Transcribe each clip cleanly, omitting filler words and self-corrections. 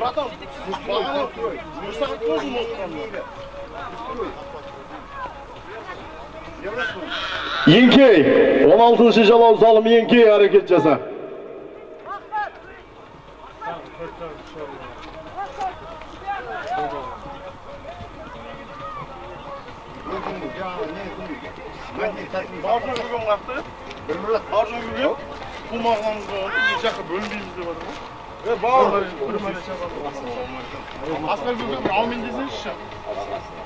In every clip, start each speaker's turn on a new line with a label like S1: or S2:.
S1: Братан, бір сағат болсын отырғанына.
S2: Еңкей, 16-шы жалау залым Еңкей әрекет жаса.
S1: Бауыржан көкем қақты. Бауыржан көкем қумағанымызға екі жаққа бөлінбейміз деп жатыр ғой. Бауыр, Асқар көкем бір аумин десеңізші.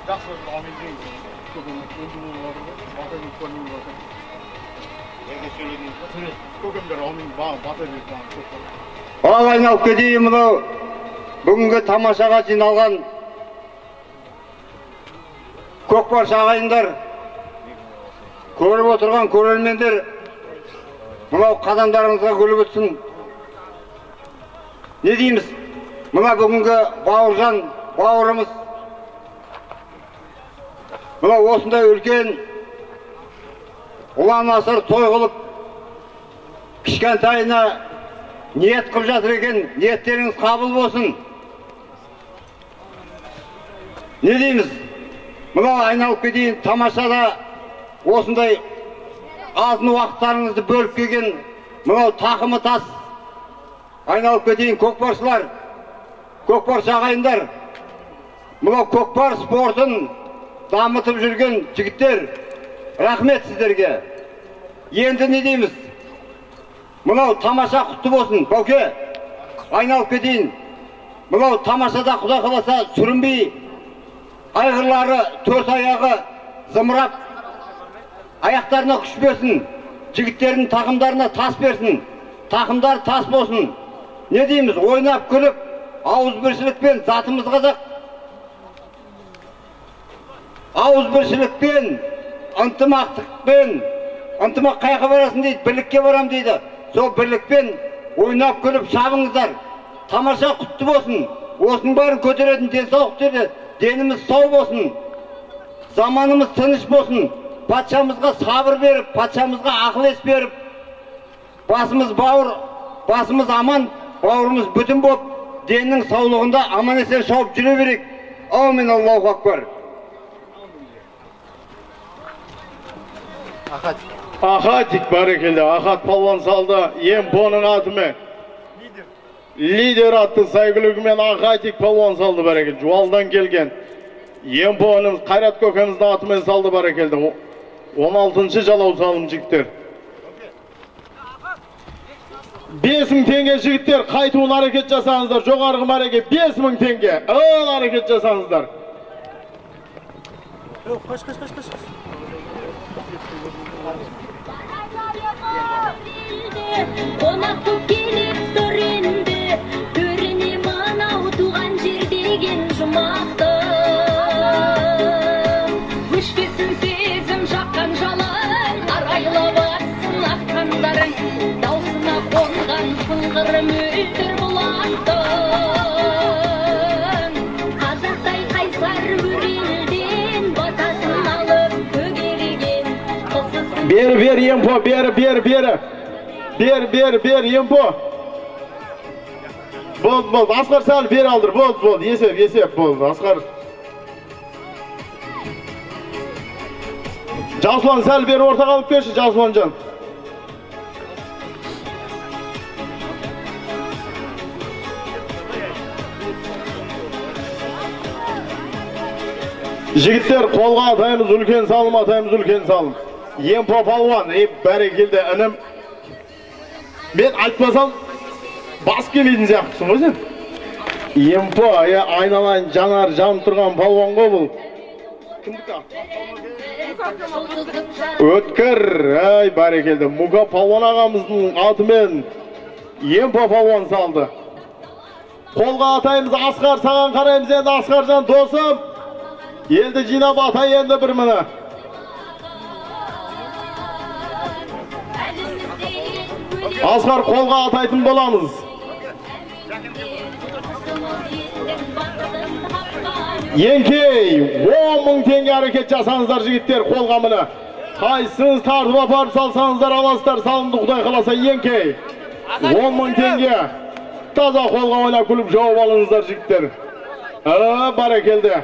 S1: Жақсы бір аумин деңіз. Көкем өлді болып жатыр ғой. Бата беріп көрмей жатыр. Көкемдер аумин бата беріп маған көп.
S3: Ал айналып кетейін, мынау бүгінгі тамашаға жиналған көкпаршы ағайындар, көріп отырған көрермендер, мынау қадамдарыңызға гүл бітсін. Не дейміз? Мына бүгінгі Бауыржан бауырымыз мына осындай үлкен ұлан асыр той қылып кішкентайына ниет қылып жатыр екен. Ниеттеріңіз қабыл болсын. Не дейміз? Мына айналып кетейін, тамашада осындай азын уақыттарыңызды бөліп келген мынау тақымы тас айналып кетейін көкпаршылар, көкпаршы ағайындар, мынау көкпар спортын дамытып жүрген жігіттер, рахмет сіздерге. Енді не дейміз? Мынау тамаша құтты болсын, Бауке, айналып кетейін. Мынау тамашада Құдай қаласа сүрінбей, айғырлары төрт аяғы зымырап, аяқтарына күш берсін, жігіттердің тақымдарына тас берсін, тақымдар тас болсын. Не дейміз? Ойнап күліп, ауызбіршілікпен, затымыз қазақ, ауызбіршілікпен, ынтымақтықпен, ынтымақ қаяққа барасың дейді, бірлікке барам дейді. Сол бірлікпен ойнап күліп шабыңыздар. Тамаша құтты болсын. Осының бәрін көтеретін денсаулық береді. Деніміз сау болсын. Заманымыз тыныш болсын. Патшамызға сабыр беріп, патшамызға ақыл ес беріп, басымыз бауыр, басымыз аман, бауырымыз бүтін боп, деннің саулығында аман есен шауып жүре берейік. Аумин, Аллаху акбар.
S2: Ахатик, бәрекелді. Ахат палуан салды. Емпоның атымен. Лидер атты сәйгүлігімен Ахатик палуан салды, бәрекелді. Жуалдан келген. Емпо ініміз Қайрат көкеміздің атымен салды, бәрекелді. 16-шы жалау салым жігіттер. 5000 теңге жігіттер, қайтуын әрекет жасаңыздар. Жоғарғы мәреге 5000 теңге. Ыл әрекет жасаңыздар.
S4: Қаш, қаш, қаш, қаш.
S5: Қонақ көп келіп тұр енді, төріне мынау туған жер деген жұмақты. Өшпесін сезім жаққан жалын, арайлап атсын аққандарың, даусына қонған сыңғыр мөлдір бұлақтың. Қазақтай қайсар өрелден батасын алып көгерген.
S2: Бері, бері, Емпо, бері, бері, бері. Бер, бер, бер, Емпо. Болды, болды. Асқар сәл бері алдыр. Болды, болды. Есеп, есеп, болды. Асқар. Жасұлан сәл бері ортаға алып берші, Жасұланжан. Жігіттер, қолға атаймыз, үлкен салым, атаймыз, үлкен салым. Емпо палуан, бәрекелді інім. Мен айтпасам, басып келмейтін сияқтысың ғой сен. Емпо, айналайын жанар жанып тұрған палуан ғой бұл. Кімдікі? Өткір, әй бәрекелді. Мұқа палуан ағамыздың атымен Емпо палуан салды. Қолға атаймыз, Асқар, саған қараймыз енді, Асқаржан досым. Елді жинап атай енді бір міне. Асқар, қолға атайтын боламыз. Еңкей, 10.000 теңге әрекет жасаңыздар жігіттер, қолға міне. Қайсыңыз тартып апарып салсаңыздар аласыздар, салымды Құдай қаласа. Еңкей, 10.000 теңге. Таза қолға ойнап күліп жауып алыңыздар жігіттер. Барекелді.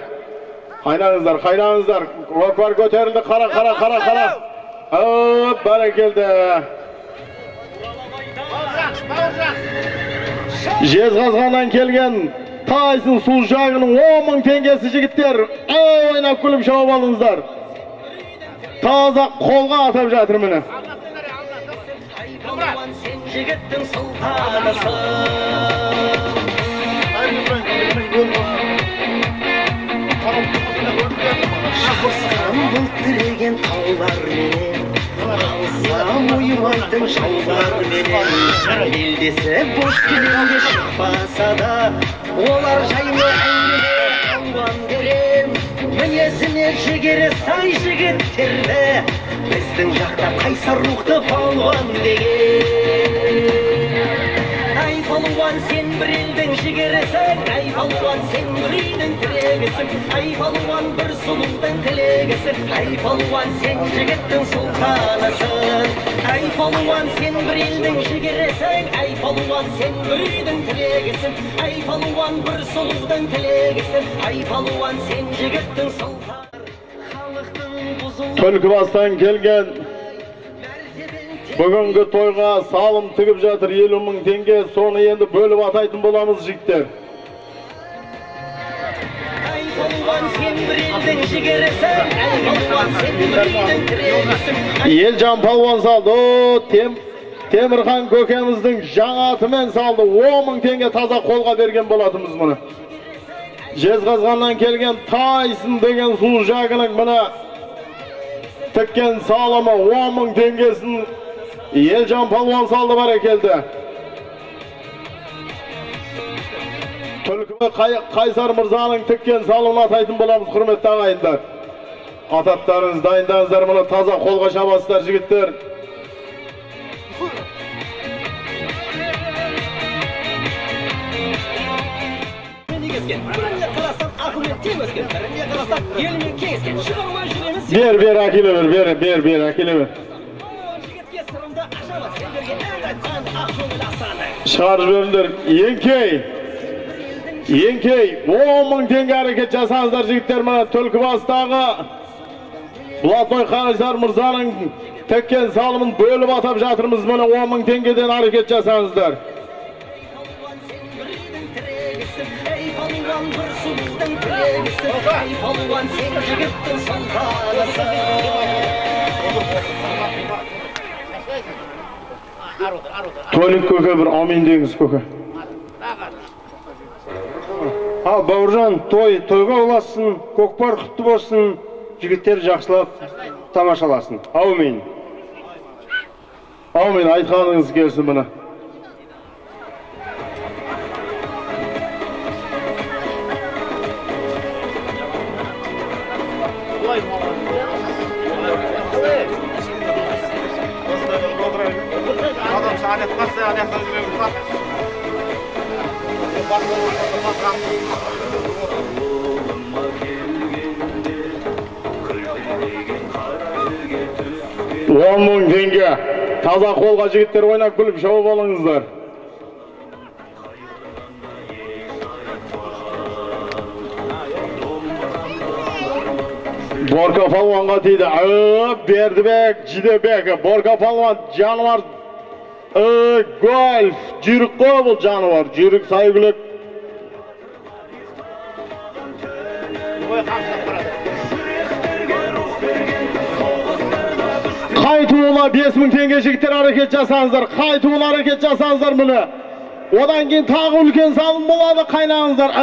S2: Қайнаңыздар, қайнаңыздар. Көкпар көтерілді. Қара, қара, қара, қара. Барекелді. Жезқазғаннан келген Тайсын Сұлжағының 10 мың теңгесі жігіттер. Ойнап күліп жауып алыңыздар. Таза қолға атап жатыр міне.
S4: Сен жігіттің сұлтанысың. Шабысқан бұлт тіреген тауларменен, алсам оймайтын жауларменен, белдесіп бос кілемге шықпаса да, олар жайлы әңгіме алуан берем. Мінезіне жігері сай жігіттерді, біздің жақта қайсар рухты палуан деген. Ай палуан, сен бір елдің жігерісің, ай палуан, сен бір үйдің тірегісің, ай палуан, бір сұлудың тілегісің, ай палуан, сен жігіттің сұлтанысың. Ай палуан, сен бір елдің жігерісің, ай палуан, сен бір үйдің тілегісің, ай палуан, бір сұлудың тілегісің, ай палуан, сен жігіттің сұлтаны.
S2: Түлкібастан келген бүгінгі тойға салым тігіп жатыр 50 мың теңге, соны енді бөліп атайтын боламыз жігіттер.
S4: Ай палуан, сен бір елдің жігерісің, ай палуан, сен бір үйдің тірегісің.
S2: Елжан палуан салды. Темірхан көкеміздің жаңа атымен салды. 10 мың теңге таза қолға берген болатынбыз мұны. Жезқазғаннан келген Тайсын деген сұлжағының міне тіккен салымы 10 мың теңгесін Елжан палуан салды, барекелді. Түлкі Қайсар мырзаның тіккен салымын атайтын боламыз, құрметті ағайындар. Ататтарыңыз дайындаңыздар, мұны таза қолға шабасыздар жігіттер.
S4: Біріне қарасам ақылмен тең өскен, біріне қарасам елмен кеңескен. Шығармай жүреміз.
S2: Бер, бер, әкеле бер, бер, бер, бер, әкеле бер.
S4: Жігітке сырымды ашамыз, сендерге ән айтқан ақ көңіл асаны.
S2: Шығарып жіберіңдер. Еңкей. Еңкей, 10 мың теңге әрекет жасаңыздар жігіттер. Мына Түлкібастағы Блатной Қайсар мырзаның тіккен салымын бөліп атап жатырмыз. Міне 10 мың теңгеден әрекет жасаңыздар.
S4: Бір сұлудың тілегісің, ай палуан, сен жігіттің сұлтанысың.
S2: Толик көке, бір әмин деңіз көке.
S6: Ал Бауыржан, той тойға ұлассын, көкпар құтты болсын, жігіттер жақсылап тамашаласын. Әумин.
S2: Әумин, айтқаныңыз келсін міне. Он мың теңге. Таза қолға жігіттер ойнап күліп шауып алыңыздар. Борка палуанға тиді. Бердібек, Жидебек. Борка палуан жануар. Гольф, жүйрік қой бұл жануар. Жүйрік сайгүлік. Қайтуына 5 мың теңге жігіттер әрекет жасаңыздар. Қайтуына әрекет жасаңыздар міне. Одан кейін тағы үлкен салым болады, қайнаңыздар.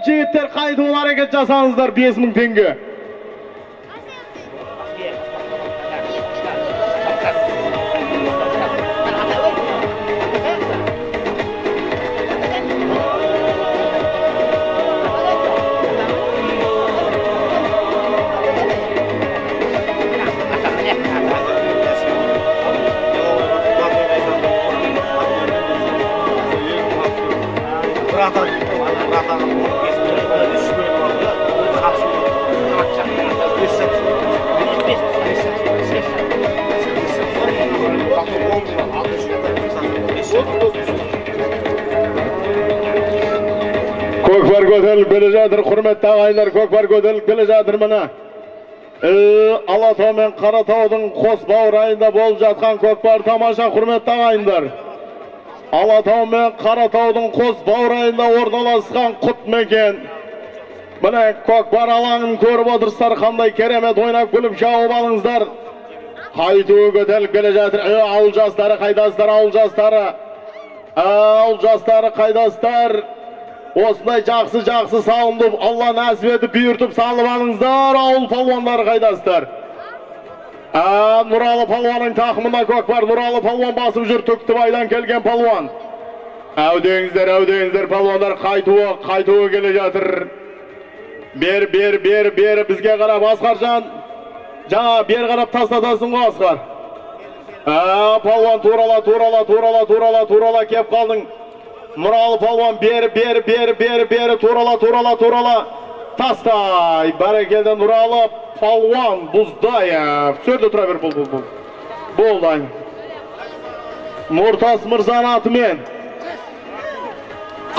S2: Жігіттер, қайтуына әрекет жасаңыздар 5 мың теңге. Көкпар көтеріліп келе жатыр, құрметті ағайындар, көкпар көтеріліп келе жатыр міне. Алатау мен Қаратаудың қос баурайында болып жатқан көкпар тамаша, құрметті ағайындар. Алатау мен Қаратаудың қос баурайында орналасқан құт мекен. Міне көкпар алаңын көріп отырсыздар, қандай керемет ойнап күліп шауып алыңыздар. Қайтуы көтеріліп келе жатыр. Ауыл жастары қайдасыздар, ауыл жастары? Ауыл жастары қайдасыздар? Осындай жақсы-жақсы салынып, Алла нәсіп етіп бұйыртып салып алыңыздар, ауыл палуандары қайдасыздар? Нұралы палуанның тақымында көкпар, Нұралы палуан басып жүр, Түктібайдан келген палуан. Әудеңіздер, әудеңіздер палуандар, қайтуы, қайтуы келе жатыр. Бер, бер, бер, бер, бізге қарап, Асқаржан. Жаңа бер қарап тастатасың ғой, Асқар. Палуан турала, турала, турала, турала, турала кеп қалдың. Нұралы палуан бері, бері, бері, бері, бері, турала, турала, турала. Тастай. Бәрекелді Нұралы палуан Бұздаев. Сөйле тұра бер, бол, бол, бол. Болды. Нұртас мырзаның атымен.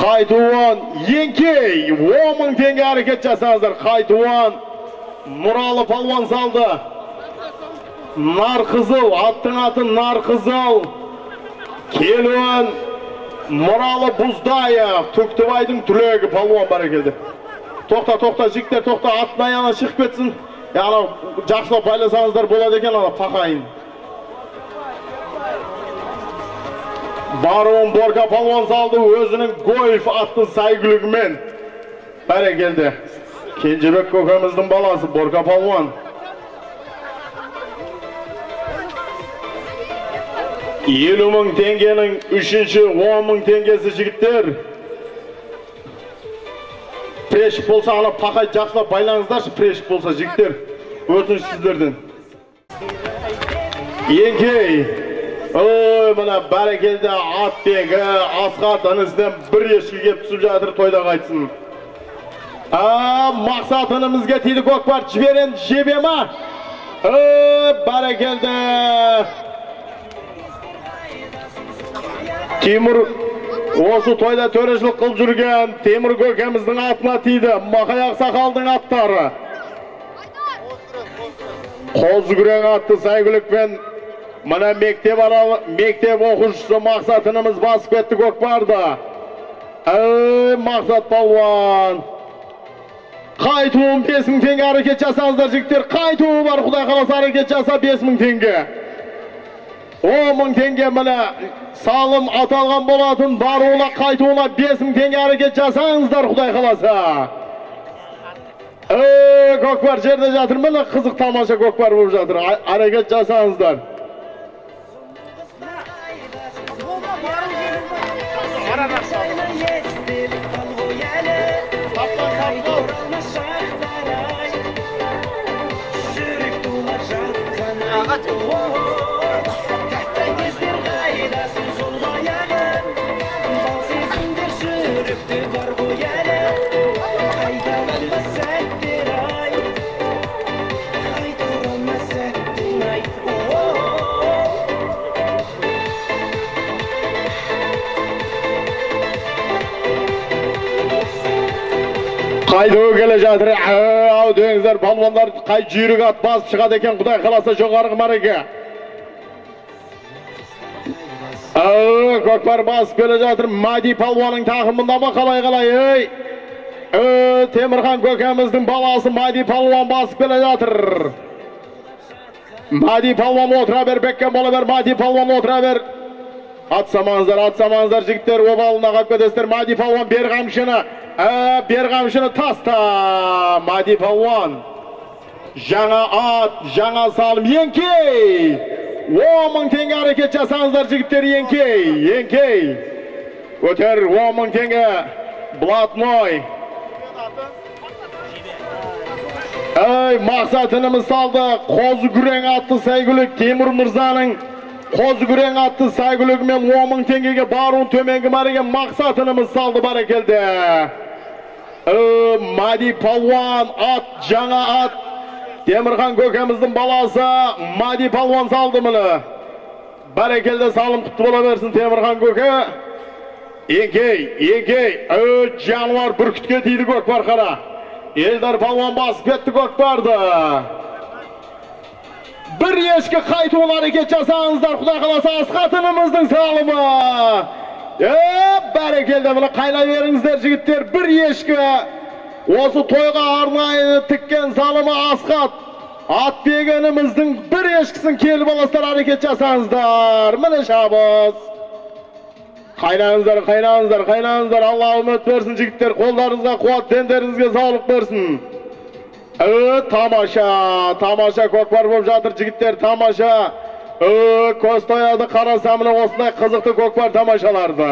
S2: Қайтуын еңкей. 10 мың теңге әрекет жасаңыздар. Қайтуын Нұралы палуан салды. Нарқызыл, аттың аты Нарқызыл. Келуін Нұралы Бұздаев, Түктібайдың түлегі палуан бәрекелді. Тоқта, тоқта, жігіттер, тоқта, аттың аяғына шығып кетсін. Анау жақсылап байласаңыздар болады екен, ана пақайын. Баруын Борка палуан салды өзінің гольф атты сәйгүлігімен. Бәрекелді. Кенжебек көкеміздің баласы Борка палуан. 50 мың теңгенің үшінші 10 мың теңгесі жігіттер. Прешіп болса, ана пақай жақсылап байлаңыздаршы, прешіп болса жігіттер. Өтініш сіздерден. Еңкей. Ой, мына бәрекелді атбегі Асқат інісінен бір ешкі кеп түсіп жатыр, тойда қайтсын. Мақсат інімізге тиді көкпар, жіберен жебе ма? Бәрекелді. Темір осы тойда төрешілік қылып жүрген Темір көкеміздің атына тиді. Мақай ақсақалдың аттары. Қозы-күрең атты сәйгүлікпен мына мектеп мектеп оқушысы Мақсат ініміз басып кетті көкпарды. Мақсат палуан. Қайтуын 5 мың теңге әрекет жасаңыздар жігіттер. Қайтуы бар, Құдай қаласа әрекет жаса 5 мың теңге. 10 мың теңге міне салым аталған болатын, баруына қайтуына 5 мың теңге әрекет жасаңыздар, Құдай қаласа. Көкпар жерде жатыр, міне қызық тамаша көкпар болып жатыр. Әрекет жасаңыздар. Қайтуы келе жатыр. Ау деңіздер, палуандар қай жүйрік ат басып шығады екен, Құдай қаласа жоғарғы мәреге. Көкпар басып келе жатыр. Мади палуанның тақымында ма, қалай қалай? Ей! Темірхан көкеміздің баласы Мади палуан басып келе жатыр. Мади палуан отыра бер, беккен бола бер, Мади палуан отыра бер. Атсамаңыздар, атсамаңыздар жігіттер, обалына қалып кетесіздер. Мади палуан бер қамшыны. Бер қамшыны таста. Мади палуан. Жаңа ат, жаңа салым. Еңкей! 10 мың теңге әрекет жасаңыздар жігіттер, еңкей, еңкей. Өтер 10 мың теңге. Блатной. Ey, Мақсат ініміз салды. Қозы-күрең атты сәйгүлік Темір мырзаның Қозы-күрең атты сәйгүлігімен 10 мың теңгеге баруын төменгі мәреге Мақсат ініміз салды, бәрекелді. Мади палуан ат, жаңа ат. Темірхан көкеміздің баласы Мади палуан салды міне. Бәрекелді, салым құтты бола берсін Темірхан көке. Еңкей, еңкей, жануар бүркітке тиді көкпар қара. Елдар палуан басып кетті көкпарды. Бір ешкі қайтуын әрекет жасаңыздар, Құдай қаласа Асхат ініміздің салымы. Бәрекелді, міне қайла беріңіздер жігіттер, бір ешкі осы тойға арнайы тіккен салымы Асхат Атбек ініміздің бір ешкісін келіп аласыздар, әрекет жасаңыздар. Міне шабыс. Қайлаңыздар, қайлаңыздар, қайлаңыздар. Алла үміт берсін жігіттер, қолдарыңызға қуат, дендеріңізге саулық берсін. Тамаша, тамаша көкпар болып жатыр жігіттер, тамаша. Көз тояды қараса міне осындай қызықты көкпар тамашаларды.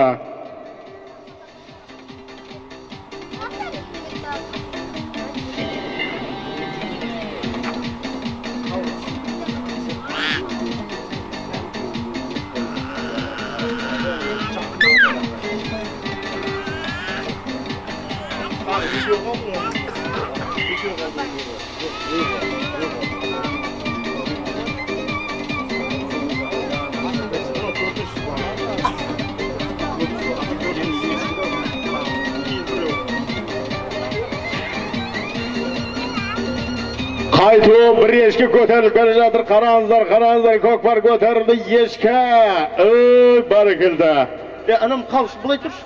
S2: Қайтуы бір ешкі көтеріліп келе жатыр. Қараңыздар, қараңыздар, көкпар көтерілді, ешкі. Бәрекелді. Анам қалшы, былай тұршы.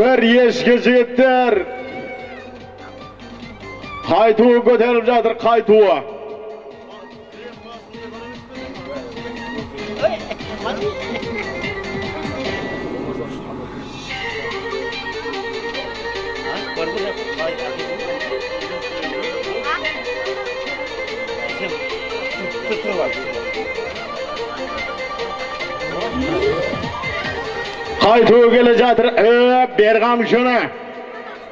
S2: Бір ешкі жігіттер. Қайтуы көтеріліп жатыр, қайтуы. Қайтуы келе жатыр. Бер қамшыны.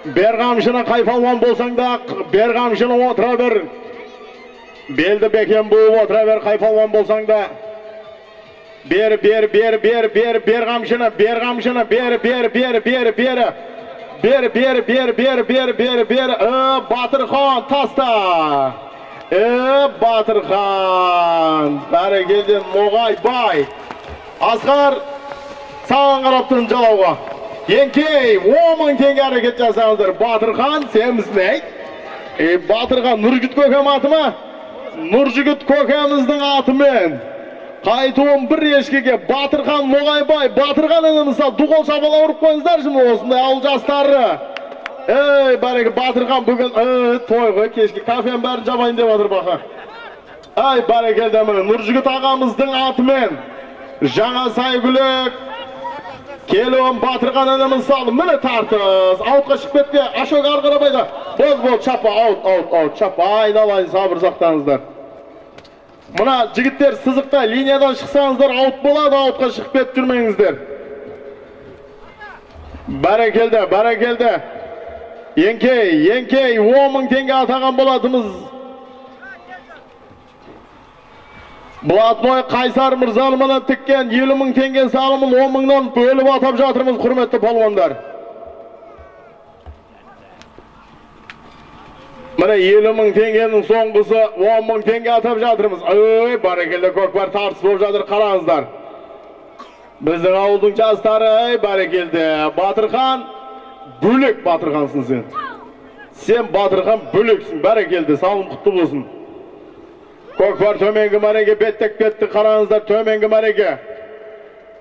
S2: Бер қамшыны, қай палуан болсаң да, бер қамшыны, отыра бер. Белді бекем буып отыра бер, қай палуан болсаң да. Бер, бер, бер, бер, бер, бер қамшыны, бер қамшыны, бер, бер, бер, бер, бер. Бер, бер, бер, бер, бер, бер, бер. Батырхан, таста. Батырхан. Бәрекелді, Ноғай бай. Асқар, саған қарап тұрмын жалауға. Еңкей, 10 мың теңге әрекет жасаңыздар. Батырхан, сенбісің, әй? Батырхан, Нұржігіт көкем аты ма? Нұржігіт көкеміздің атымен. Қайтуын бір ешкіге Батырхан Ноғайбай, Батырхан ініміз, ду қол шапалақ ұрып қойыңыздаршы осындай ауыл жастары. Ей, бәрекелді, Батырхан бүгін той ғой, кешкі кафенің бәрін жабайын деп жатыр бақа. Ай, бәрекелді, міне Нұржігіт ағамыздың атымен жаңа сәйгүлік келуін Батырхан ініміз салды. Міне тартыс, аутқа шығып кетті, Ашок ары қарамайды. Болды, болды, шапа, аут, аут, аут, шапа, айналайын, сабыр сақтаңыздар. Мына жігіттер сызықта линиядан шықсаңыздар аут болады, аутқа шығып кетіп жүрмеңіздер. Бәрекелді, бәрекелді. Еңкей, еңкей, 10 мың теңге атаған болатымыз. Блатной Қайсар мырзаны мына тіккен 50 мың теңге салымын 10 мыңнан бөліп атап жатырмыз, құрметті палуандар. Міне 50 мың теңгенің соңғысы 10 мың теңге атап жатырмыз. Ой, бәрекелді, көкпар тартыс болып жатыр, қараңыздар. Біздің ауылдың жастары, ей, бәрекелді. Батырхан, бөлек Батырхансың сен. Сен Батырхан бөлексің, бәрекелді, салым құтты болсын. Көкпар төменгі мәреге беттеп кетті, қараңыздар, төменгі мәреге.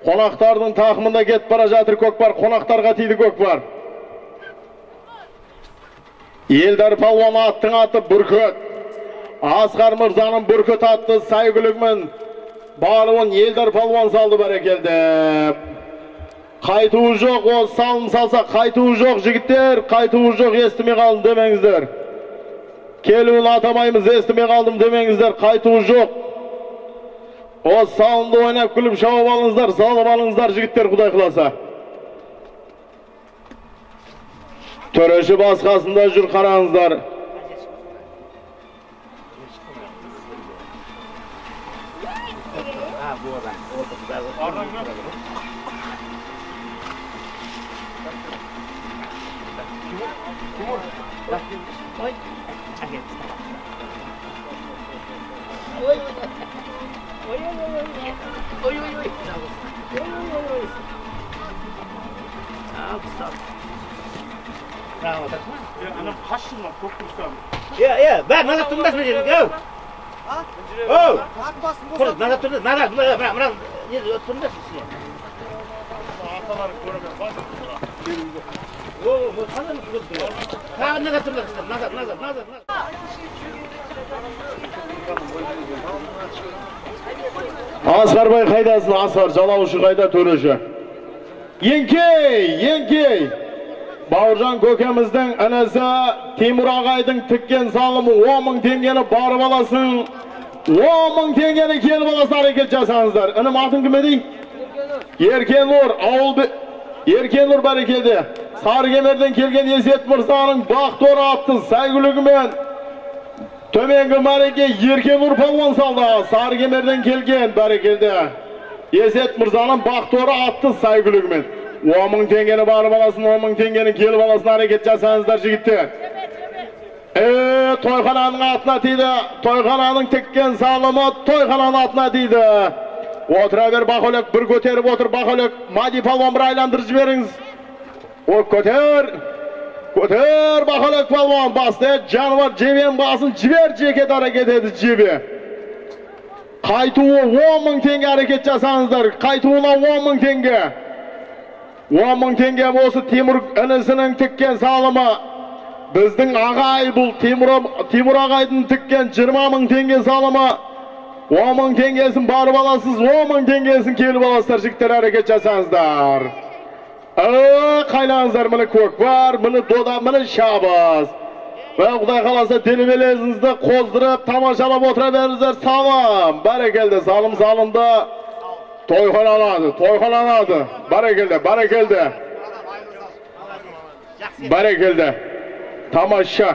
S2: Қонақтардың тақымында кетіп бара жатыр көкпар, қонақтарға тиді көкпар. Елдар палуан аттың аты Бүркіт. Асқар мырзаның Бүркіт атты сәйгүлігімен баруын Елдар палуан салды, бәрекелді. Қайтуы жоқ, ол салым салса қайтуы жоқ жігіттер, қайтуы жоқ, естімей қалдым демеңіздер. Келуін атамаймыз, естімей қалдым демеңіздер, қайтуы жоқ. О салымды ойнап күліп шауып алыңыздар, салып алыңыздар жігіттер, Құдай қаласа. Төреші басқасында жүр, қараңыздар.
S7: Ой, ой, ой. Ой, ой, ой.
S1: Анам қашшы мына көк күріштан.
S7: Е, бәрі назад тұрыңдаршы мына жерге. Оу. Оу. Құр, назад тұрыңдар, назад, мына, мына, не тұрыңдаршы ішіне.
S1: Аталары көреме.
S7: О, қандай тұр? Тағы назад тұрыңдар, назад, назад, назад, назад.
S2: Асқарбай қайдасың, Асқар, жалаушы қайда, төреші? Еңкей, еңкей. Бауыржан көкеміздің інісі Тимур ағайдың тіккен салымы 10 мың теңгені барып аласың. 10 мың теңгені келіп аласың, әрекет жасаңыздар. Інім, атың кім еді? Еркенұр, ауыл Еркенұр, бәрекелді. Сарыкемерден келген Есет мырзаның Бақтор атты сәйгүлігімен төменгі мәреге Еркенұр палуан салды. Сарыкемерден келген, бәрекелді. Есет мырзаның Бақторы атты сәйгүлігімен 10 мың теңгені барып аласың, 10 мың теңгені келіп аласың, әрекет жасаңыздар, жігіттер. Тойхананың атына тиді. Тойхананың тіккен салымы тойхананың атына тиді. Отыра бер, Бақөлек, бір көтеріп отыр, Бақөлек. Мади палуан, бір айландырып жіберіңіз. О, көтер. Көтер, Бақөлек палуан, басты, жануар жебен басын жібер, жеке дара кетеді жебе. Қайтуы 10 мың теңге, әрекет жасаңыздар. Қайтуына 10 мың теңге. 10 мың теңге осы Тимур інісінің тіккен салымы. Біздің ағай бұл Тимур ағайдың тіккен 20 мың теңге салымы. 10 мың теңгесін барып аласыз, 10 мың теңгесін келіп аласыздар, жігіттер, әрекет жасаңыздар. Қайлаңыздар, міне көкпар, міне дода, міне шабыз. Құдай қаласа делебелеріңізді қоздырып, тамашалап отыра беріңіздер. Салым, бәрекелді, салым салынды. Тойханалады, тойханалады. Бәрекелді, бәрекелді. Бәрекелді. Тамаша.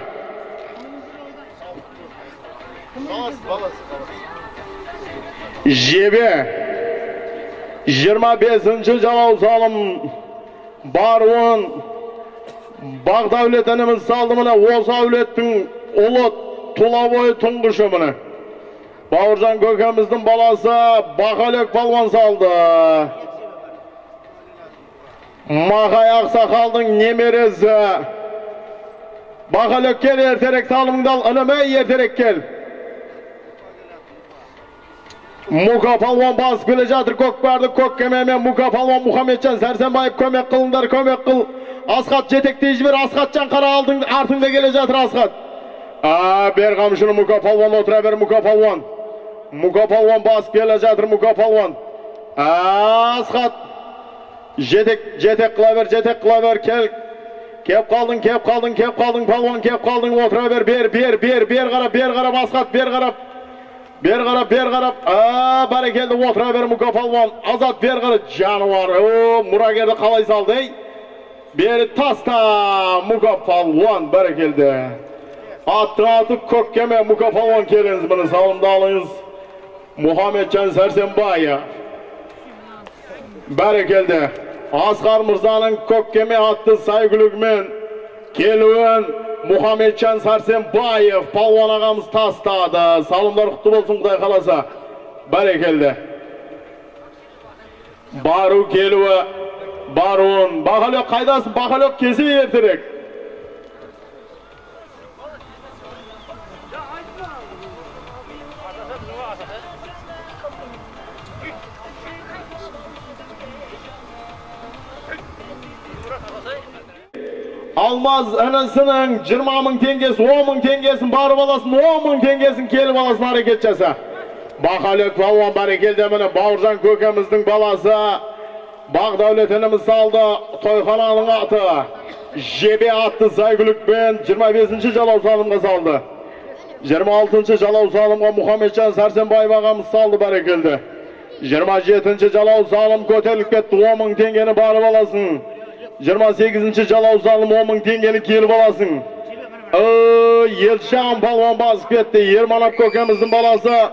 S2: Жебе. 25-ші жалау салым баруын Бағдәулет ініміз салды, міне, осы әулеттің ұлы тұла бойы тұңғышы, міне. Бауыржан көкеміздің баласы Бақалек палуан салды. Мақай ақсақалдың немересі. Бақалек, кел ертерек салымыңды ал, інім, ертерек кел. Мұқа палуан басып келе жатыр көкпарды көк кемемен. Мұқа палуан, Мұхамеджан Сәрсенбаев, көмек қылыңдар, көмек қыл. Асхат, жетектей жібер, Асхатжан, қара алдың, артыңда келе жатыр Асхат. Бер қамшыны, Мұқа палуан, отыра бер, Мұқа палуан. Мұқа палуан басып келе жатыр, Мұқа палуан. Асхат, жетек, жетек қыла бер, жетек қыла бер, кел. Кеп қалдың, кеп қалдың, кеп қалдың, палуан, кеп қалдың, отыра бер, бер, бер, бер, бер қарап, бер қарап, Асхат, бер қарап. Бер қарап, бер қарап, бәрекелді, отыра бер, Мұқа палуан. Азат, бер қарап, жануар, мұрагерді қалай салды, ей? Бері таста, Мұқа палуан, бәрекелді. Аттың аты көк кеме, Мұқа палуан, келіңіз, міне салымды алыңыз. Мұхамеджан Сәрсенбаев. Бәрекелді. Асқар мырзаның көк кеме атты сәйгүлігімен келуін Мұхамеджан Сәрсенбаев палуан ағамыз тастады. Салымдар құтты болсын, Құдай қаласа. Бәрекелді. Бару келуі, баруын. Бақалек қайдасың? Бақалек, келсе ертерек. Алмаз інісінің 20 мың теңгесі, 10 мың теңгесін барып аласың, 10 мың теңгесін келіп аласың, әрекет жаса. Бақалек палуан, бәрекелді, міне Бауыржан көкеміздің баласы Бағдәулет ініміз салды. Тойхананың аты Жебе атты сәйгүлікпен 25-ші жалау салымға салды. 26-шы жалау салымға Мұхамеджан Сәрсенбаев ағамыз салды, бәрекелді. 27-ші жалау салым көтеріліп кетті, 10 мың теңгені барып аласың. 28-ші жалау салым 10 мың теңгені келіп аласың. Елжан палуан басып кетті. Ерманап көкеміздің баласы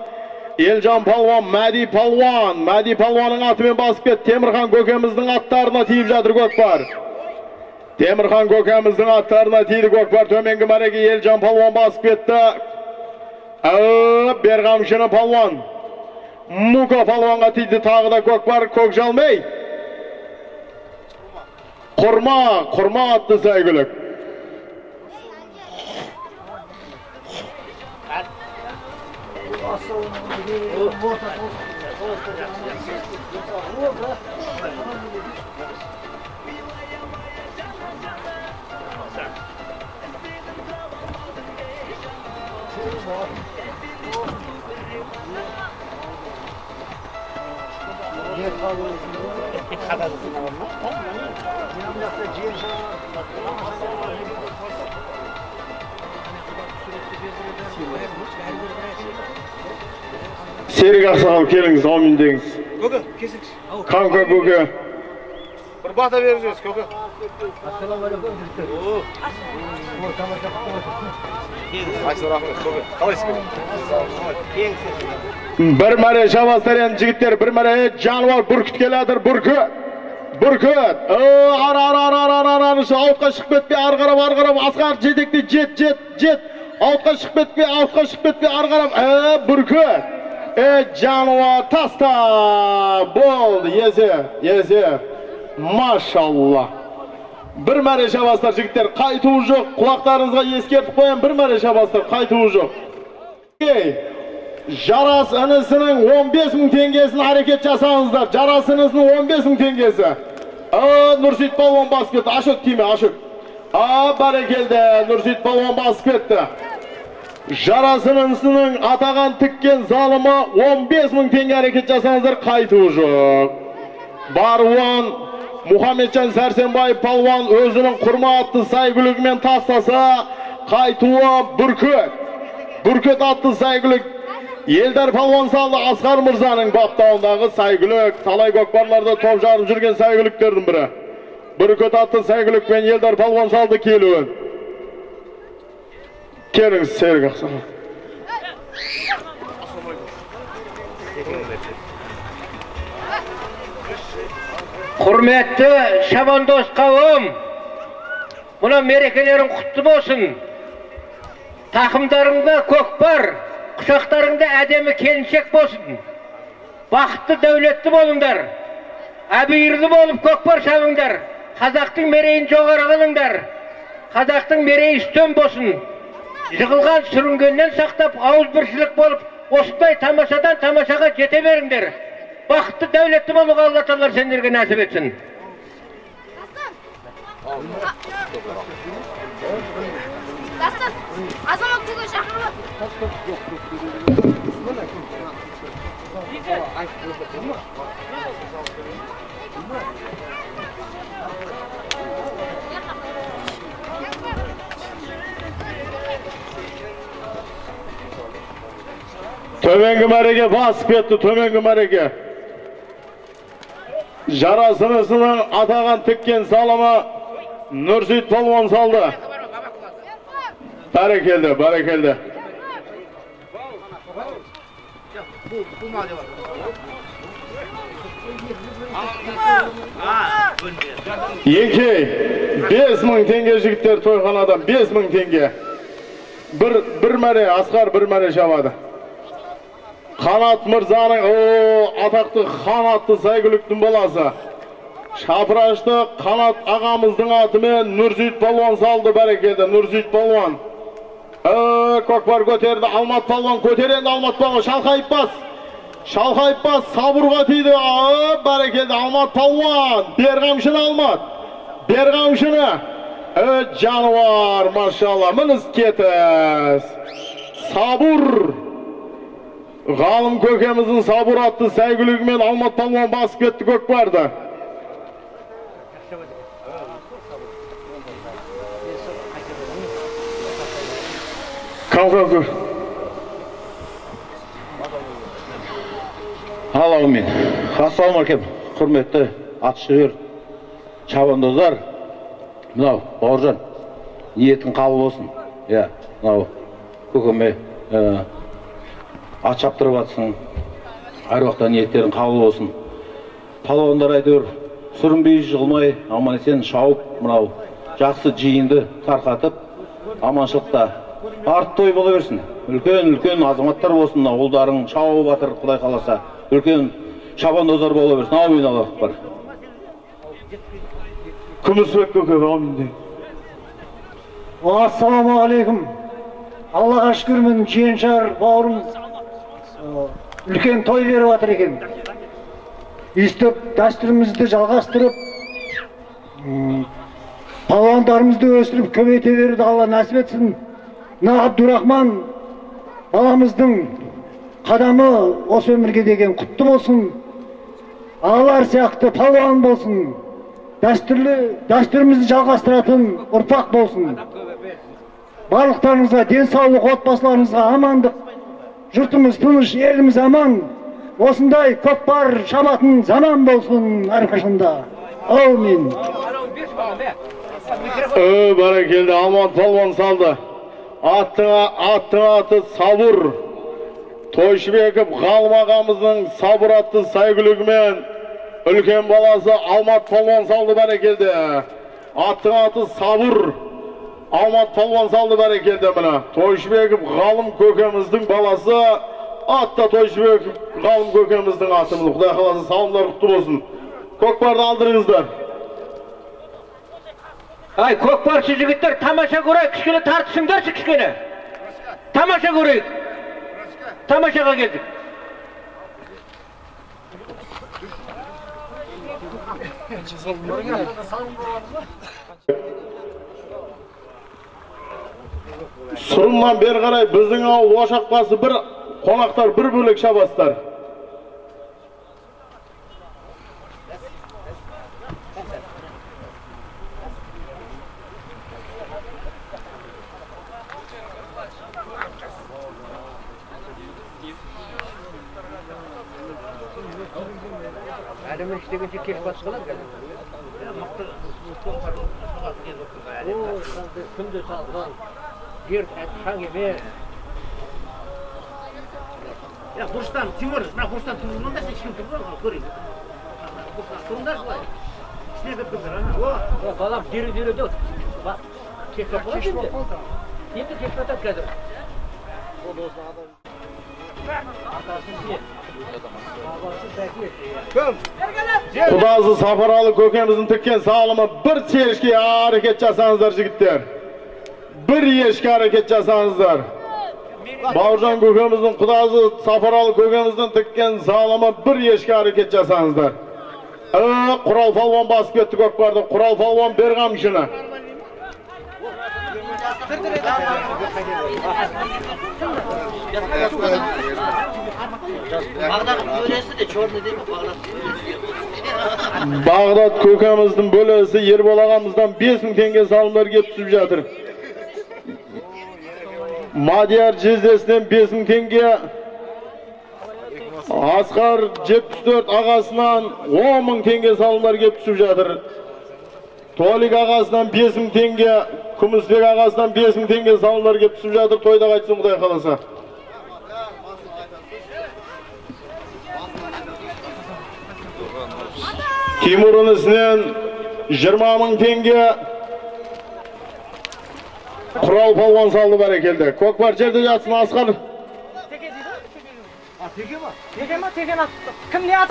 S2: Елжан палуан, Мәди палуан. Мәди палуанның атымен басып кетті. Темірхан көкеміздің аттарына тиіп жатыр көкпар. Темірхан көкеміздің аттарына тиді көкпар. Төменгі мәреге Елжан палуан басып кетті. Бер қамшыны, палуан. Мука палуанға тиді, тағы да көкпар, көкжалмей. Құрма, құрма атты сәйгүлік. Серік ақсақал, келіңіз, аумин деңіз.
S1: Көке, кесіңіз.
S2: Қанқа көке.
S1: Бір бата беріп жүріңіз, көке.
S2: Бір мәре шабастар енді жігіттер, бір мәре жануар бүркіт келатыр, бүркіт. Бүркіт. Ары, ары, ары, ары, ары, ары, аутқа шығып кетпей, ары қарап, ары қарап, Асқар жетекте, жет, жет, жет. Аутқа шығып кетпей, аутқа шығып кетпей, ары қарап, бүркіт. Жануар таста. Болды, есе, есе. Машалла. Бір мәре шабастар жігіттер, қайтуы жоқ. Құлақтарыңызға ескертіп қоям, бір мәре шабастар, қайтуы жоқ. Жарас інісінің 15 мың теңгесін әрекет жасаңыздар. Жарас інісінің 15 мың теңгесі. Нұрсейіт палуан басып кетті. Ашық тиме, ашық. Бәрекелді, Нұрсейіт палуан басып кетті. Жарас інісінің атаған тіккен залымы 15 мың теңге әрекет жасаңыздар, қайтуы жоқ. Баруан Мұхамеджан Сәрсенбаев палуан өзінің құрма атты сәйгүлігімен тастаса, қайтуы бүркіт. Бүркіт атты сәйгүлік. Елдар палуан салды, Асқар Мырзаның баптауындағы сәйгүлік. Талай көкпарларда топ жарып жүрген сәйгүліктердің бірі. Бүркіт атты сәйгүлікпен Елдар палуан салды келуін. Келіңіз, Серік ақсақал.
S8: Құрметті шабандоз қауым, мына мерекелерің құтты болсын. Тақымдарыңда көкпар, құшақтарыңда әдемі келіншек болсын. Бақытты, дәулетті болыңдар. Әбүйірлі болып көкпар шабыңдар. Қазақтың мерейін жоғары қылыңдар. Қазақтың мерейі үстем болсын. Жығылған сүрінгеннен сақтап, ауызбіршілік болып, осындай тамашадан тамашаға жете беріңдер. Бақытты, дәулетті болуға Алла тағала сендерге нәсіп етсін.
S2: Төменгі мәреге басып кетті, төменгі мәреге. Жарас інісінің атаған тіккен салымы Нұрсейіт палуан салды. Бәрекелді, бәрекелді. Еңкей, 5 мың теңге жігіттер тойханадан, 5 мың теңге. Бір мәре, Асқар бір мәре шабады. Қанат Мырзаның, атақты Қанатты сәйгүліктің баласы. Шапырашты Қанат ағамыздың атымен Нұрсейіт палуан салды, бәрекелді, Нұрсейіт палуан. Көкпар көтерді, Алмат палуан көтер енді, Алмат палуан, шалқайып бас. Шалқайып бас, сабырға тиді, бәрекелді, Алмат палуан. Бер қамшыны, Алмат, бер қамшыны. Жануар, машалла, мініс кетіс. Сабур. Ғалым көкеміздің Сабур атты сәйгүлігімен Алмат палуан басып кетті көкпарды. Кау-кау.
S9: Аллахумен. Ассалаумағалейкум, құрметті атшығыр шабандоздар. Мынау Бауыржан, ниетің қабыл болсын. Иә, мынау көкеме ат шаптырып жатсың. Әруақта ниеттерің қабыл болсын. Палуандар әйтеуір сүрінбей, жығылмай, аман есен шауып, мынау жақсы жиынды тарқатып, аманшылықта арт той бола берсін. Үлкен-үлкен азаматтар болсын, мынау ұлдарың шауып жатыр, Құдай қаласа. Үлкен шабандоздар бола берсін. Аумин, Аллах акбар.
S2: Күмісбек көке, аумин дейін.
S10: Ассалаумағалейкум. Аллаға шүкір, мен жиеншар бауырым үлкен той беріп жатыр екен. Өйстіп дәстүрімізді жалғастырып, палуандарымызды өсіріп көбейте беруді Алла нәсіп етсін. Мына Абдурахман баламыздың қадамы осы өмірге деген құтты болсын. Ағалар сияқты палуан болсын. Дәстүрімізді жалғастыратын ұрпақ болсын. Барлықтарыңызға денсаулық, отбасыларыңызға амандық, жұртымыз тыныш, еліміз аман. Осындай көкпар шабатын заман болсын әрқашанда. Аумин.
S2: Бәрекелді, Алмат палуан салды. Аттың аты Сабур. Тойшыбеков Ғалым ағамыздың Сабур атты сәйгүлігімен үлкен баласы Алмат палуан салды, бәрекелді. Аттың аты Сабур. Алмат палуан салды, бәрекелді міне. Тойшыбеков Ғалым көкеміздің баласы, атта Тойшыбеков Ғалым көкеміздің аты. Құдай қаласа салымдар құтты болсын. Көкпарды алдырыңыздар.
S8: Ай, көкпаршы жігіттер, тамаша көрейік, кішкене тартысыңдаршы кішкене. Тамаша көрейік. Тамашаға келдік.
S2: Сұрымнан бері қарай біздің ауыл ошақ басы бір, қонақтар бір бөлек шабастар.
S8: Әлімін іштегенше кеш батыс қалады қазір. Күнде салған, жер шаң емес.
S7: Бұрыштан, Тимур, мына бұрыштан тұрғызмаңдаршы, ешкім тұрғызбаңдар, көрейік. Тұрыңдаршы былай. Ішіне кіріп тұрыңдар, ана.
S8: Балам, дереу деп. Кеш батып қалады енді. Енді кеш батады қазір.
S2: Құдасы Сапаралы көкеміздің тіккен салымы бір ешкі әрекет жасаңыздар, жігіттер. Бір ешкі әрекет жасаңыздар. Бауыржан көкеміздің құдасы Сапаралы көкеміздің тіккен салымы бір ешкі әрекет жасаңыздар. Құрал палуан басып кетті көкпарды. Құрал палуан бер қамшыны. Бағдат көкеміздің бөлесі Ербол ағамыздан 5000 теңге салымдар келіп түсіп жатыр. Мадияр жездесінен 5000 теңге, Асқар 74 ағасынан 10000 теңге салымдар келіп түсіп жатыр. Толик ағасынан 5000 теңге, Күмісбек ағасынан 5000 теңге салымдар келіп түсіп жатыр. Тойда қайтсын, Құдай қаласа. Тимур інісінен 20000 теңге. Құрал палуан салды, бәрекелді. Көкпар жерде жатсын, Асқар.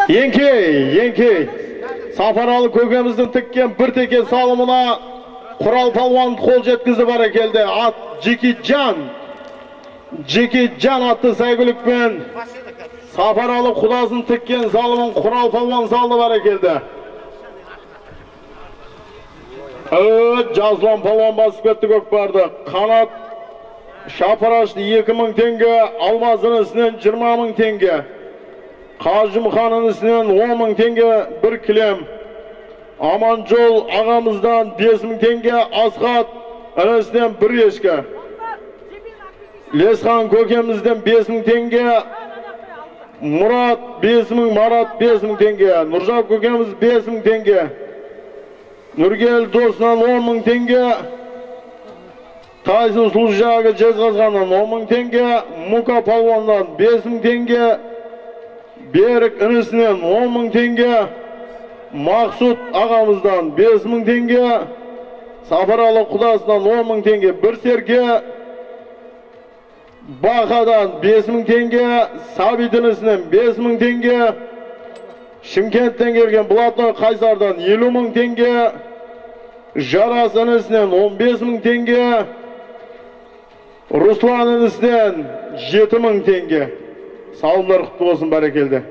S2: Еңкей, еңкей. Сапаралы көкеміздің тіккен бір теке салымына Құрал палуан қол жеткізді, бәрекелді. Ат Жекежан. Жекежан атты сәйгүлікпен Сапаралы құдасын тіккен салымын Құрал палуан салды, бәрекелді. Жазлан палуан басып кетті көкпарды. Қанат Шапырашты 2000 теңге, Алмаз інісінен 20000 теңге, Қажымхан інісінен 10000 теңге бір кілем, Аманжол ағамыздан 5000 теңге, Асхат інісінен бір ешкі, Лесхан көкемізден 5000 теңге, Мұрат 5000, Марат 5000 теңге, Нұржан көкеміз 5000 теңге, Нұргел досынан 10000 теңге, Тайсын Сұлжағы Жезқазғаннан 10000 теңге, Мука палуаннан 5000 теңге, Берік інісінен 10000 теңге, Мақсұт ағамыздан 5000 теңге, Сапаралы құдасынан 10000 теңге, бір серке, Бақадан 5000 теңге, Сабит інісінен 5000 теңге, Шымкенттен келген Блатной Қайсардан 50000 теңге, Жарас інісінен 15000 теңге, Руслан інісінен 7000 теңге. Салымдар құтты болсын, бәрекелді.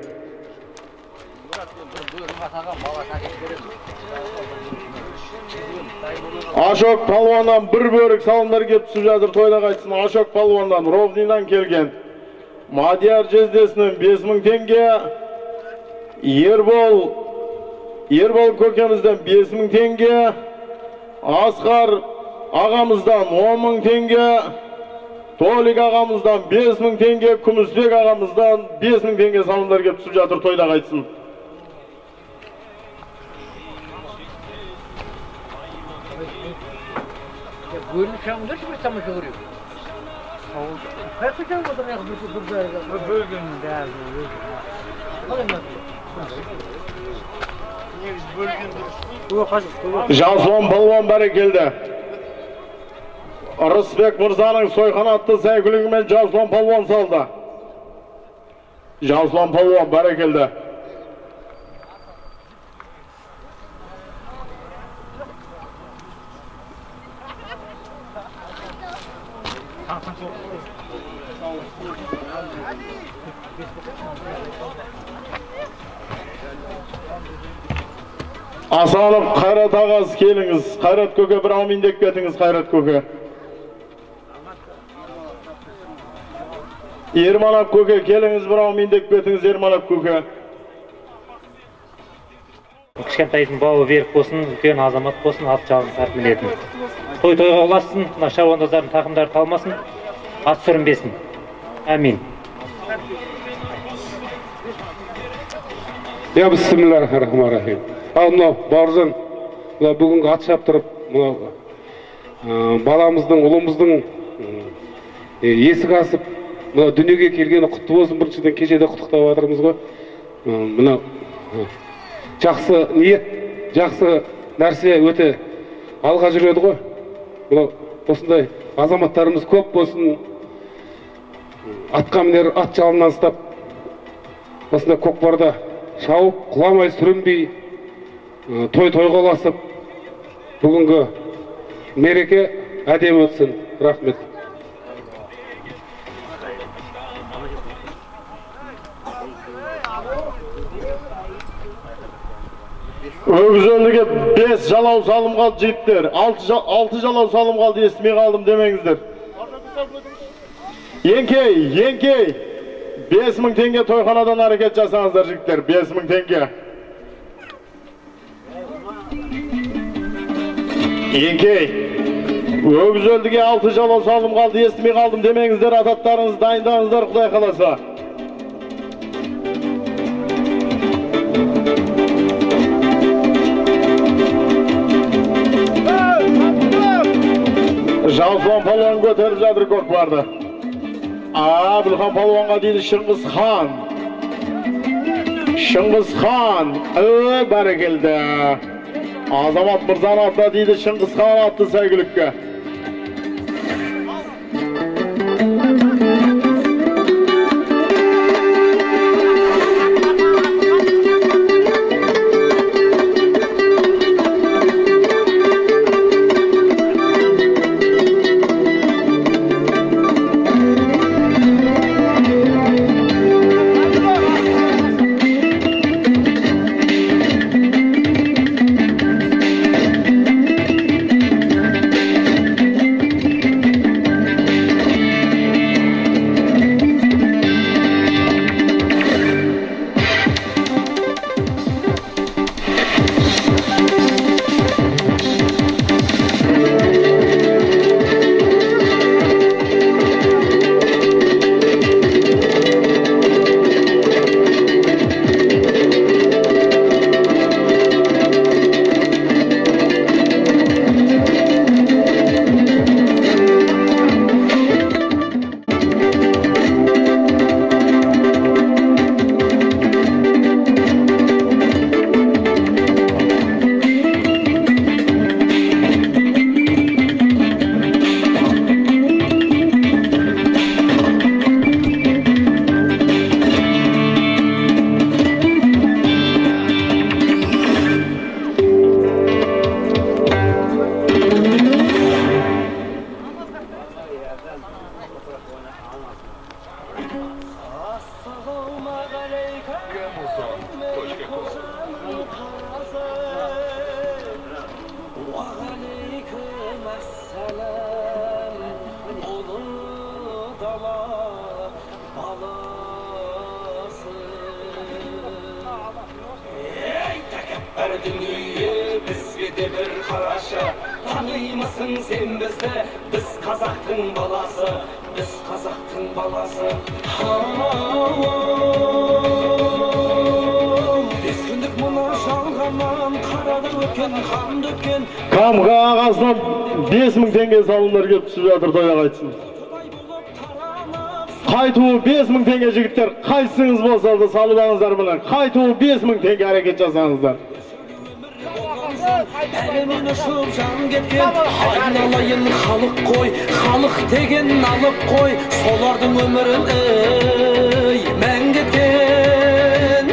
S2: Ашок палуаннан бір бөрік салымдар келіп түсіп жатыр, тойда қайтсын. Ашок палуаннан, Ровнидан келген Мадияр жездесінен 5000 теңге, Ербол көкемізден 5000 теңге, Асқар ағамыздан 10000 теңге, Толик ағамыздан 5000 теңге, Күмісбек ағамыздан 5000 теңге салымдар келіп түсіп жатыр, тойда қайтсын.
S8: Бөлініп шабыңдаршы, бір тамаша көрейік. Қаяқта шабып отыр, бір
S7: бөлгеннің бәрі. Негізі бөлген дұрыс.
S2: Жасұлан палуан бәрекелді. Рысбек мырзаның сойқан атты сәйгүлігімен Жасұлан палуан салды. Жасұлан палуан бәрекелді. Асанов Қайрат ағасы келіңіз. Қайрат көке бір аумин деп кетіңіз, Қайрат көке. Ерманап көке келіңіз, бір аумин деп кетіңіз, Ерманап көке.
S11: Кішкентайдың бауы берік болсын, үлкен азамат болсын, ат жалын тартып мінетін. Той тойға ұлассын, мына шабандоздардың тақымдары талмасын, ат сүрінбесін. Әмин.
S12: Я бисмиллахир-рахманир-рахим. Ал мынау Бауыржан, мынау бүгінгі ат шаптырып, мынау баламыздың, ұлымыздың есік асып, мынау дүниеге келгені құтты болсын. Біріншіден кеше де құттықтап жатырмыз ғой. Мынау жақсы ниет, жақсы нәрсе өте алға жүреді ғой. Мынау осындай азаматтарымыз көп болсын. Атқа мінер, ат жалынан ұстап, осындай көкпарда шауып, құламай, сүрінбей, той тойға ұласып, бүгінгі мереке әдемі өтсін. Рахмет.
S2: Өгізөліге 5 жалау салым қалды жігіттер. 6 жалау салым қалды, естімей қалдым демеңіздер. Еңкей, еңкей. 5000 теңге тойханадан әрекет жасаңыздар жігіттер. 5000 теңге. Еңкей. Өгізөлдіге 6 жалау салым қалды, естімей қалдым демеңіздер. Ататтарыңызды дайындаңыздар, Құдай қаласа. Жасұлан палуан көтеріп жатыр көкпарды. Әбілхан палуанға дейді Шыңғыс хан. Шыңғыс хан, бәрекелді. Азамат мырзаның атына дейді Шыңғыс хан атты сәйгүлікке.
S4: Дүние бізге де бір қарашы, танимысың сен бізді, біз қазақтың баласы, біз қазақтың баласы. Бес күндік мұны жалғаннан, қарада өткен, қанды өткен.
S2: Камға ағасынан 5000 теңге салымдар келіп түсіп жатыр, тойға қайтсын. Қайтуы 5000 теңге жігіттер, қайсыңыз болса да салып алыңыздар міне. Қайтуы 5000 теңге әрекет жасаңыздар.
S4: Бәрінен ұшып жан кеткен, айналайын халық қой, халық деген алып қой, солардың өмірін ей мәңгі кеткен.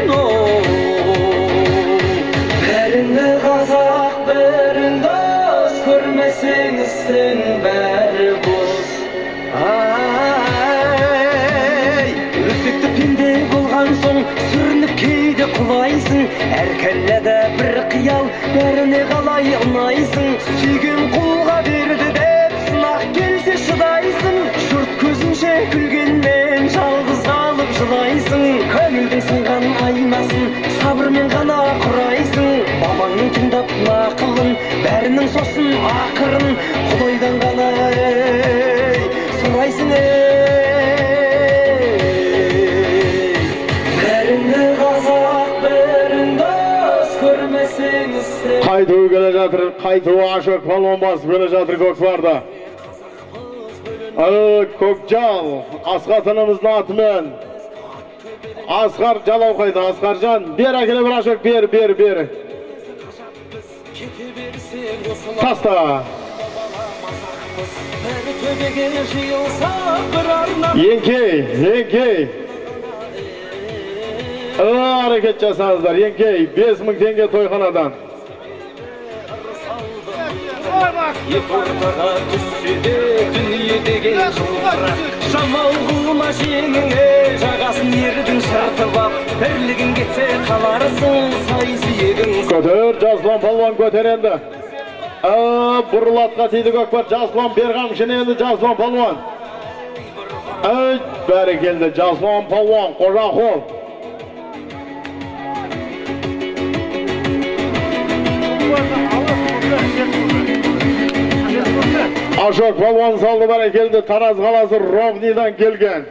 S4: Бәріңді қазақ, бәрін дос, көрмесең істің бәрі бос. Ай, өсекті пенде болған соң, сүрініп кейде құлайсың, әр кәлләде бір қиял, бәріне қалай ұнайсың. Сүйген қолға берді деп, сынақ келсе шыдайсың, жұрт көзінше күлгенмен жалғыз қалып жылайсың. Көңілдің сынған айнасын сабырмен ғана құрайсың, бабаңның тыңдап нақылын, бәрінің сосын ақырын Құдайдан ғана ей сұрайсың. Ей, бәріңді қазақ, бәрін дос, көрмесең істе.
S2: Қайтуы келе жатыр, қайтуы Ашок палуан басып келе жатыр көкпарда. Көкжал, Асқар ініміздің атымен. Асқар жалау қайда, Асқаржан, бер әкеле бір Ашок, бер, бер, бер. Таста. Еңкей, еңкей. Әрекет жасаңыздар, еңкей, 5000 теңге тойханадан.
S4: Екі ортаға түссе де дүние деген жылтырақ, жамау қылма жеңіңе, жағасын ердің жыртып ап, бірлігің кетсе қаларсың сай сүйегің.
S2: Көтер, Жасұлан палуан көтер енді. Бұрылатқа тиді көкпар, Жасұлан бер қамшыны енді, Жасұлан палуан. Бәрекелді, Жасұлан палуан, Қожақұл. Ашок палуан салды, бәрекелді, Тараз қаласы Ровнидан келген.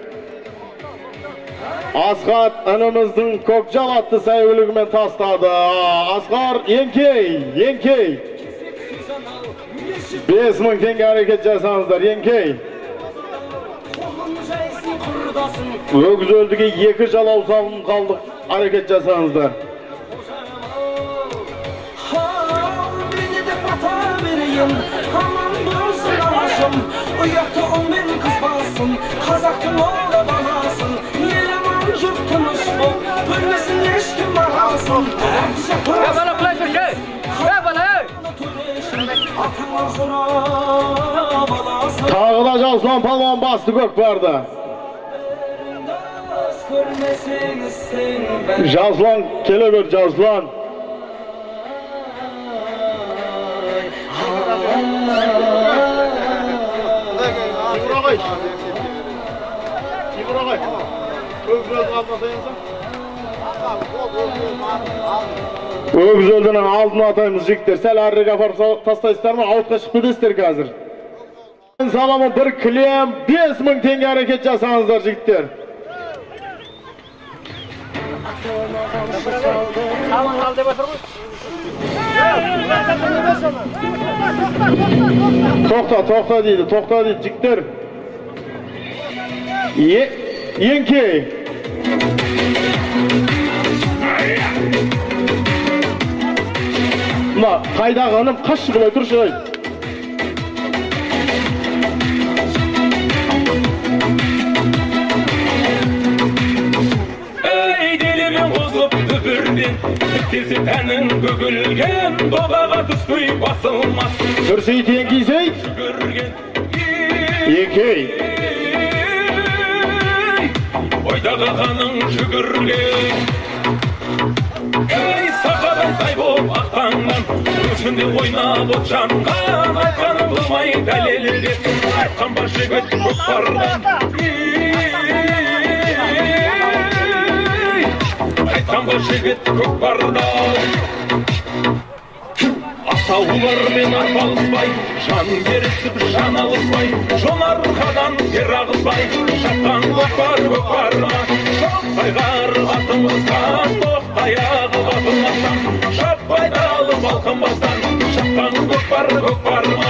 S2: Асқар ініміздің Көкжал атты сәйгүлігімен тастады. Асқар еңкей, еңкей. 5000 теңге әрекет жасаңыздар, еңкей. Өгіз өлдіге 2 жалау салым қалдық, әрекет жасаңыздар.
S4: Ұятты ұл мен қыз басын, қазақтың ұлы баласын, ел аман, жұрт тыныш бол, бөлмесін ешкім ағасын.
S2: Тағы да Жасұлан палуан басты көкпарды. Жасұлан келе бер, Жасұлан. Өгіз өлдінің алдын атаймыз жігіттер. Сәл әрірек апарып тастайсыздар ма? Ауытқа шығып кетесіздер қазір. Саламы бір кілем 5000 теңге әрекет жасаңыздар жігіттер. Тоқта, тоқта дейді, тоқта дейді жігіттер. Еңкей. Мына қайдағы інім қашшы былай тұршы ай.
S13: Ей, делемен қозып дүбірден, тіктелсе тәнің көгілген, додаға түспей басылмас.
S2: Түрсейт еңкейсейт.
S13: Жүгірген.
S2: Еңкей.
S13: Ойдағы қаның жүгірген. Ей, сақадай сай боп ақтаңнан, көшінде ойнап от жанған, айтқанын қылмай дәлелдеп, айтқан ба жігіт көкпардан. Айтқан ба жігіт көкпардан. Атаулармен арпалыспай, жан берісіп жан алыспай, жонарқадан тер ағызбай, шапқан көкпар көкпарма, шоқайғар атымыздан, тоқтаяғы батылмастан, шаппай далып алқынбастан, шапқан көкпар көкпарма.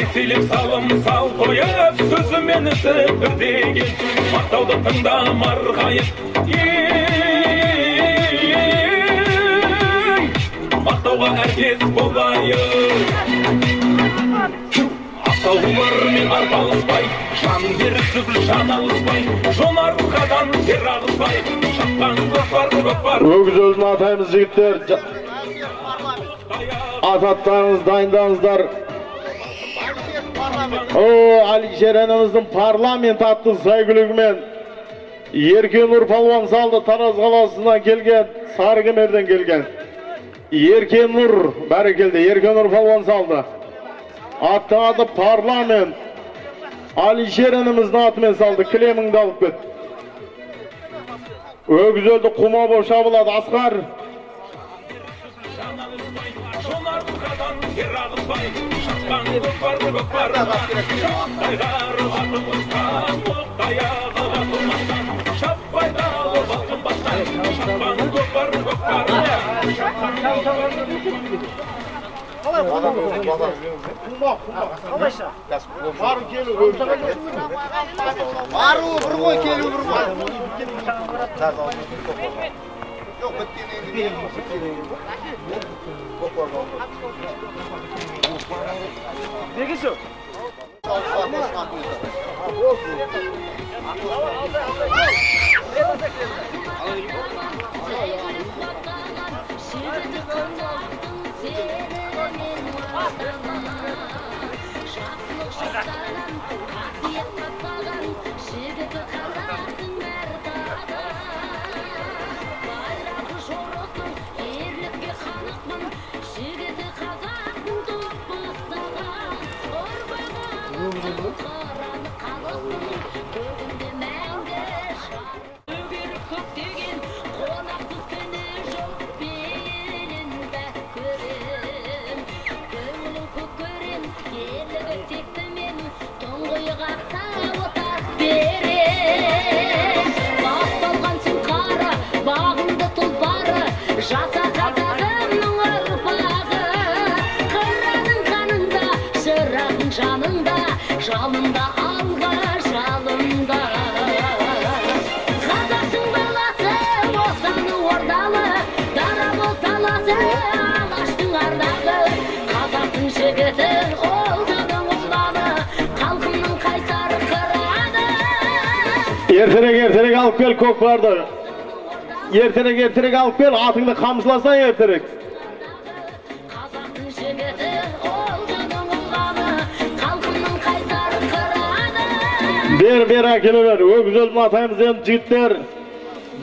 S13: Еселеп салым сал қойып, сөзімен ісі бірдеген, мақтауды тыңда марғайып, мақтауға әркез болайық. Атаулармен арпалыспай, жан берісіп жан алыспай, жонарқадан тер ағызбай, шапқан көкпар көкпар.
S2: Өгіз өзін атаймыз жігіттер. Ат аттарыңыз дайындаңыздар. О, Алишер ініміздің парламент атты сәйгүлігімен Еркенұр палуан салды, Тараз қаласынан келген, Сарыкемерден келген. Еркенұр, бәрекелді, Еркенұр палуан салды. Аттың аты парламент. Алишер ініміздің атымен салды, кілеміңді алып кет. Өгіз өлді құма болып шабылады, Асқар.
S13: Көкпар көкпар, шоқайғар атымыздан, тоқтаяғы батылмастан, шаппай далып алқынбастан, шапқан көкпар көкпар.
S7: Қалайша? Бару келу. Бару бір ғой, келу бір ғой. Жоқ, біткеннен кейін. Бергеші.
S5: Жаса қазағымның ұрпағы, қыраның қанында, шырағың жанында, жалында алға жалында. Қазақтың баласы, отаны ордалы, дара боз даласы, алаштың ардағы. Қазақтың жігіті, олжаның ұланы, халқымның қайсар қыраны.
S2: Ертерек, ертерек алып кел көкпарды. Ертерек, ертерек алып кел, атыңды қамшыласаң ертерек.
S5: Қазақтың жігіті, олжаның ұланы, халқымның қайсар қыраны.
S2: Бер, бер әкеле бер. Өгіз өлін атаймыз енді жігіттер.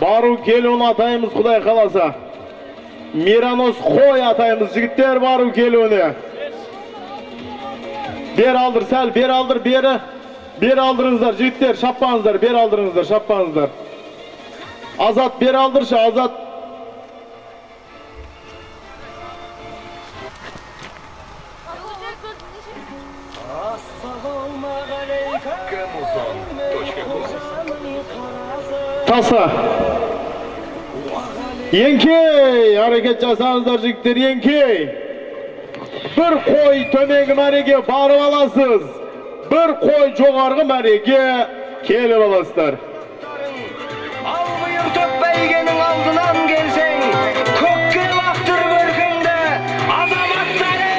S2: Бару келуін атаймыз, Құдай қаласа. Миранос қой атаймыз жігіттер бару келуіне. Бер алдыр сәл, бер алдыр, бері. Бер алдырыңыздар жігіттер, шаппаңыздар, бер алдырыңыздар, шаппаңыздар. Азат, бер алдыршы, Азат. Таса. Еңкей, әрекет жасаңыздар жігіттер, еңкей. Бір қой төменгі мәреге барып аласыз. Бір қой жоғарғы мәреге келіп аласыздар.
S4: Албұйыртып бәйгенің алдынан келсең, көкке лақтырып өркіңді, азаматтарым!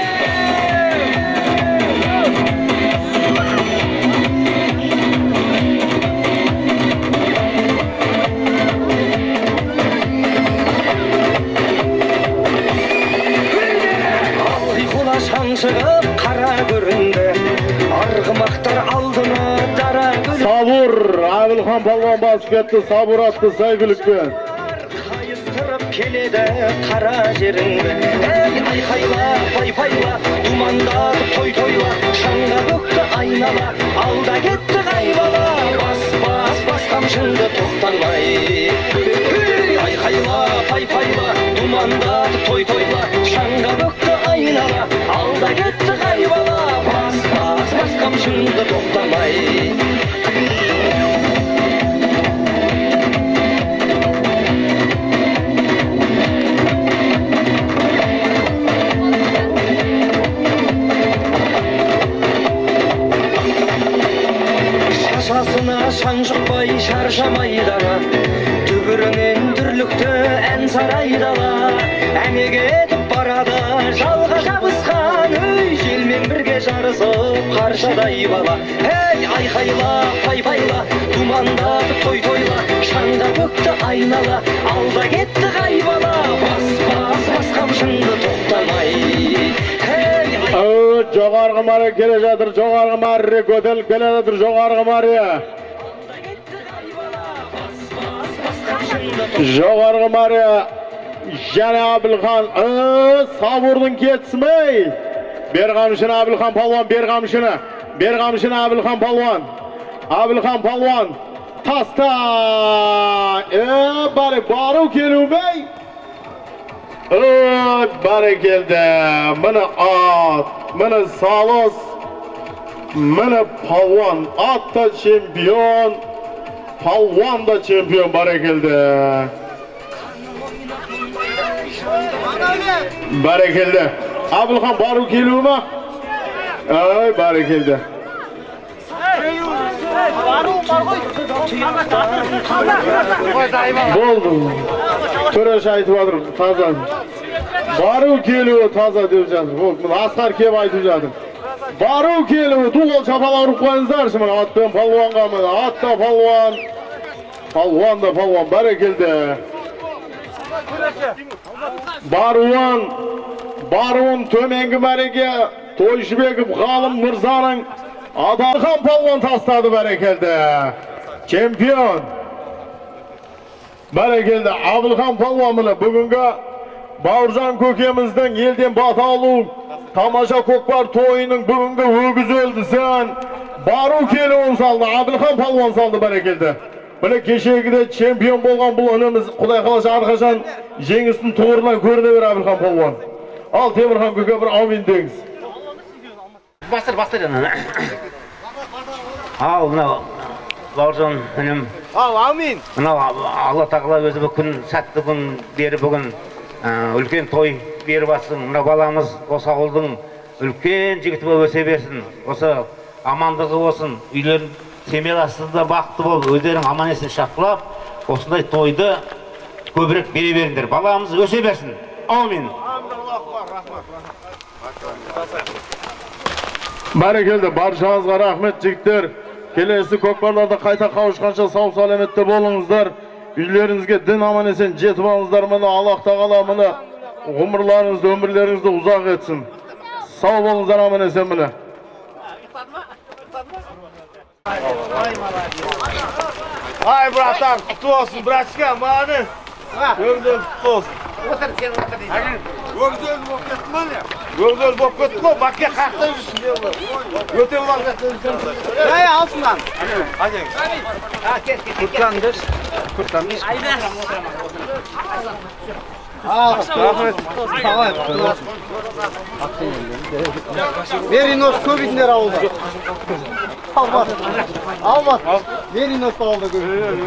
S4: Алғи шаң шығып қара көрінді, арғымақтар алдына дара гүл.
S2: Сабур, Әбілхан палуан басып кетті Сабур атты сәйгүлікпен.
S4: Қайыстырып келеді қара жеріңді. Ей айқайла, пай-пайла, думандатып той тойла, шаңға бөкті айнала, алда кетті қайбала, бас, бас, бас қамшыңды тоқтамай. Ей айқайла, пай-пайла, думандатып той тойла, шаңға бөкті айнала, алда кетті қайбала, бас, бас, бас қамшыңды тоқтамай. Шашасына шаң жұқпай шаршамай дала, дүбірінен дүрлікті ән сарай дала, әне кетіп барады жалға жабысқан, өй желмен бірге жарысып қаршадай бала. Ей айқайла, пай-пайла, думандатып той тойла, шаңға бөкті айнала, алда кетті қайбала, бас, бас, бас қамшыңды тоқтамай.
S2: Жоғарғы маре келе жатыр, жоғарғы маре көтеріліп келе жатыр, жоғарғы маре. Жоғарғы маре және Әбілхан, Сабурдың кетісімей. Бер қамшыны Әбілхан палуан, бер қамшыны. Бер қамшыны Әбілхан палуан. Әбілхан палуан таста. Бәрі бару келуімей. Бәрекелді, міне ат, міне салыс, міне палуан, ат та чемпион, палуан да чемпион, бәрекелді. Бәрекелді. Әбілхан бару келуі ма? Ай, бәрекелді. Болды. Төреш айтып жатыр, таза. Бару келуі таза деп жатыр. Болды, міне Асқар келіп айтып жатыр. Бару келуі, ду қол шапалақ ұрып қойыңыздаршы, міне ат пен палуанға, міне ат та палуан, палуан да палуан, бәрекелді. Баруын, баруын төменгі мәреге Тойшыбеков Ғалым мырзаның Адахан палуан тастады, бәрекелді. Чемпион. Бәрекелді. Әбілхан палуан міне бүгінгі Бауыржан көкеміздің елден бата алу тамаша көкпар тойының бүгінгі өгіз өлдісін бару келуін салды. Әбілхан палуан салды, бәрекелді. Міне кешегіде чемпион болған бұл ініміз, Құдай қаласа әрқашан жеңістің тұғырынан көріне бер Әбілхан палуан. Ал Темірхан көке бір аумин деңіз.
S7: Бастыр, бастыр. Ал мынау Бауыржан інім.
S14: Ал, аумин.
S7: Мынау Алла тағала өзі бұл күн, сәтті күн беріп бүгін үлкен той беріп алсын. Мынау баламыз осы ауылдың үлкен жігіті болып өсе берсін. Осы амандығы болсын, үйлерін семей астында бақытты болып, өздерің аман есен шапқылап, осындай тойды көбірек бере беріңдер. Баламыз өсе берсін. Аумин.
S2: Бәрекелді, баршаңызға рахмет жігіттер. Келесі көкпарларда қайта қауышқанша сау сәлеметте болыңыздар. Үйлеріңізге дін аман есен жетіп алыңыздар. Міне Аллах тағала міне ғұмырларыңызды, өмірлеріңізді ұзақ етсін. Сау болыңыздар аман есен міне.
S1: Ай, братан, құтты болсын, братишка, молодец. Өмір құтты болсын.
S7: Отыр, сен отыр дейді.
S1: Өгіз болып кетті ма не? Өгіз болып кетті ғой, бәке қаяқта жүрсің? Өте ұлан қаяқта жүрсің?
S14: Ей, алсын lan.
S1: Hadi.
S7: Ha, kes, kes.
S14: Kurtkan dur. Kurtkan dur. Al, rahmet. Merinos көбейтіндер ауылда. Алмат. Алмат. Меринос ауылда көбейтіндер.